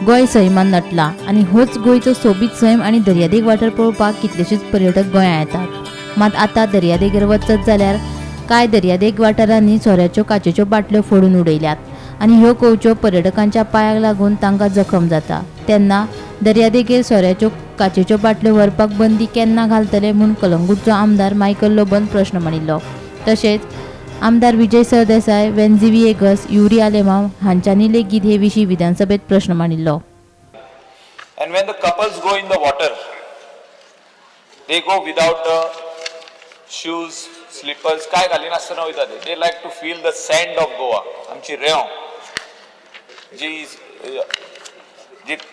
गोंय सैमान नटला आनी होच गोंयचो सोबीत सैम आनी दर्यादेग वाठार पळोवपाक कितलेशेच पर्यटक गोंयांत येतात. मात आतां दर्यादेगेर वचत जाल्यार कांय दर्यादेग वाठारांनी सोऱ्याच्यो काचेच्यो बाटल्यो फोडून उडयल्यात आनी ह्यो कवच्यो पर्यटकांच्या पांयाक लागून तांकां जखम जाता. तेन्ना दर्यादेगेर सोऱ्याच्यो काचेच्यो बाटल्यो व्हरपाक बंदी केन्ना घालतले म्हूण कलंगूटचो आमदार मायकल लोबोन प्रश्न मांडिल्लो. तशेंच आमदार विजय सरदेसाय, वेन्झी व्हिएगस, युरी आलेमांव हांच्यांनी लेगीत हे विशीं विधानसभेत प्रश्न मांडिल्लो. And when the couples go in the water, they go without the shoes, slippers, काय घालिनासतना वयता ते. They like to feel the sand of Goa. आमची रेंव जी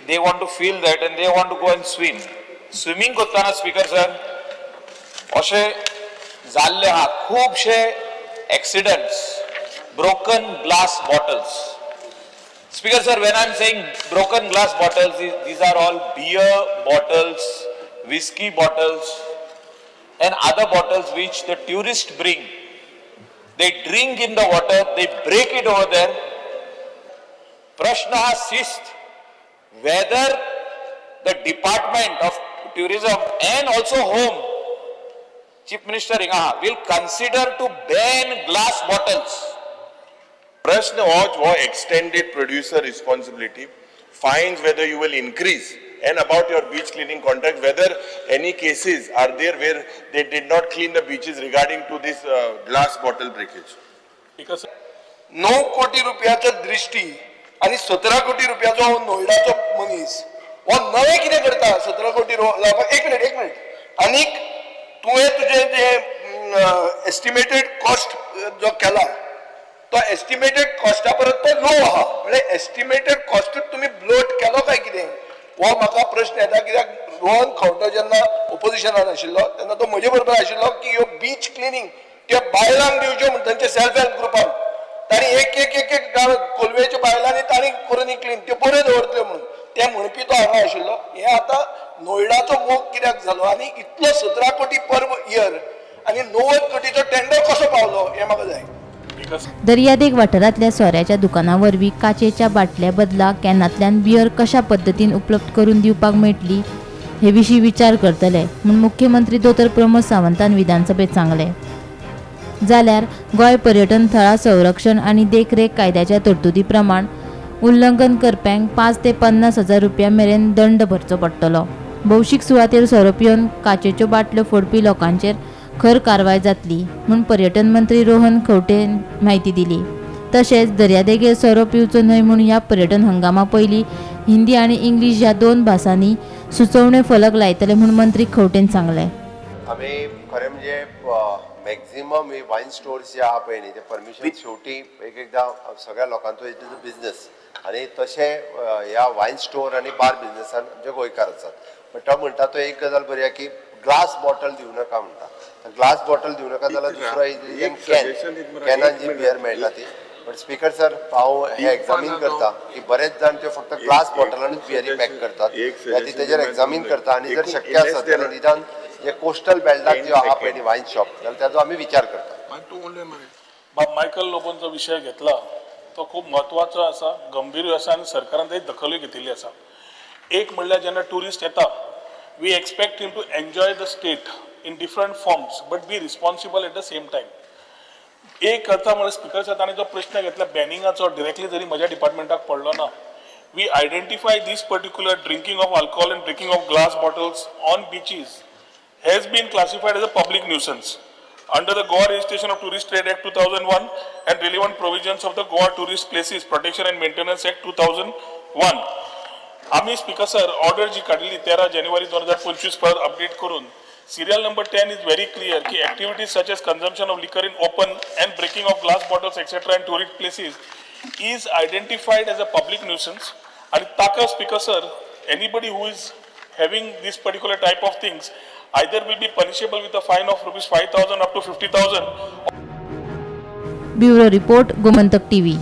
they want to feel that and they want to go and swim. Swimming करतना speaker sir अशें जाल्ले आहा खुबशे accidents, broken glass bottles. Speaker sir, when I am saying broken glass bottles, these are all beer bottles, whiskey bottles and other bottles which the tourists bring. They drink in the water, they break it over there. Prashna शिस्त, whether the Department of Tourism and also Home, Chief Minister Ingaha, will consider to ban glass bottles. Prashna हो extended producer responsibility, fines whether you will increase, and about your beach cleaning contract, whether any cases are there where they did not clean the beaches regarding to this glass bottle breakage. Because 9 कोटी रुपयाचो दृष्टी आणि 17 कोटी रुपयाचो नोयडाचो मनीस हो नवे कितें करता 17 कोटी लावपाक. एक मिनिट, एक मिनिट. आनीक तुवें तुजें जे एस्टिमेटेड कॉस्ट जो केला तो एस्टिमेटेड कॉस्टा परत तो लो आहा, म्हणजे एस्टिमेटेड कॉस्टूच तुमी ब्लोट केलो काय कितें हो म्हाका प्रश्न येता. कित्याक रोहन खंवटो जेन्ना ओपोजिशनान आशिल्लो तेन्ना तो म्हजे बरोबर आशिल्लो की ह्यो बीच क्लिनींग त्यो बायलांक दिवच्यो म्हण तांचे सेल्फ हेल्प ग्रुपान तांणी एक एक एक एक कोलवेच्या बायलांनी तांणी करून क्लीन त्यो बऱ्यो दवरतल्यो म्हणून ते म्हणपी तो हांगा आशिल्लो. हे आतां नोयडाचो मोग कित्याक जालो आनी इतलो 17 कोटी पर इयर आनी 90 कोटीचो टेंडर कसो पावलो हें म्हाका जाय. दर्यादेग वाठारांतल्या सोऱ्याच्या दुकानां वरवीं काचेच्या बाटल्या बदला कॅनांतल्यान बियर कशा पद्दतीन उपलब्ध करून दिवपाक मेळटली हे विशीं विचार करतले म्हूण मुख्यमंत्री दोतोर प्रमोद सावंतान विधानसभेत सांगलें. जाल्यार गोंय पर्यटन थळां संरक्षण आनी देखरेख कायद्याच्या तरतुदी प्रमाण उल्लंघन करप्यांक 5 ते 50 हजार रुपया मेरेन दंड भरचो पडटलो. भौशीक सुवातेर सोरो पिवन काचेच्यो बाटल्यो फोडपी लोकांचेर खर कारवाय जातली म्हूण पर्यटन मंत्री रोहन खंवटेन म्हायती दिली. तशेंच दर्यादेगेर सोरो पिवचो न्हय म्हूण ह्या पर्यटन हंगामा पयलीं हिंदी आनी इंग्लीश ह्या 2 भासांनी सुचोवणे फलक लायतले म्हूण मंत्री खंवटेन सांगलें. आमी खरें म्हणजे मॅक्झिमम ही वायन स्टोर्स जे आहा पळय न्ही ते परमिशन शेवटी एक एकदां सगळ्या लोकांचो it is a business आनी तशें ह्या वायन स्टोर आनी बार बिजनसान आमचे गोंयकार आसात. बट तो म्हणटा तो एक गजाल बरी आहा की ग्लास बॉटल दिवं नाका म्हणटा. ग्लास बॉटल दिवं नाका जाल्यार दुसरो can, कॅनान जी बियर मेळटा ती. बट स्पीकर सर, हांव हें एग्जामीन करता की बरेच जाण त्यो फक्त ग्लास बॉटलानूच बियरी पॅक करतात, ती तेजेर एग्जामीन करता आनी जर शक्य आसत जाल्यार निदान जे कोस्टल बेल्टाक ज्यो आहा पळय न्ही वायन शॉप जाल्यार ताजो आमी विचार करता. बाब मायकल लोबोनचो विशय घेतला तो खूब म्हत्वाचो आसा, गंभीर आसा आनी सरकारान ताची दखलूय घेतिल्ली आसा. एक म्हणल्यार जेन्ना ट्युरिस्ट येता we expect him to enjoy the state in different forms but be responsible at the same time. एक करता म्हणल्यार स्पीकर सर ताणें जो प्रश्न घेतला बॅनिंगाचो डिरेक्टली जरी म्हज्या डिपार्टमेंटाक पडलो ना, we identify this particular drinking of alcohol and breaking of glass bottles on beaches has been classified as a public nuisance under the Goa Registration of Tourist Trade Act 2001 and relevant provisions of the Goa Tourist Places Protection and Maintenance Act 2001. आमी speaker sir order जी काडलेली 13 जानेवारी 2025 परत update करून serial number 10 is very clear की activities such as consumption of liquor in open and breaking of glass bottles etcetera in tourist places is identified as a public nuisance. आनी ताका speaker sir anybody who is having this particular type of things either will be punishable with a fine of rupees 5,000 up to 50,000. Bureau report, Gomantak TV.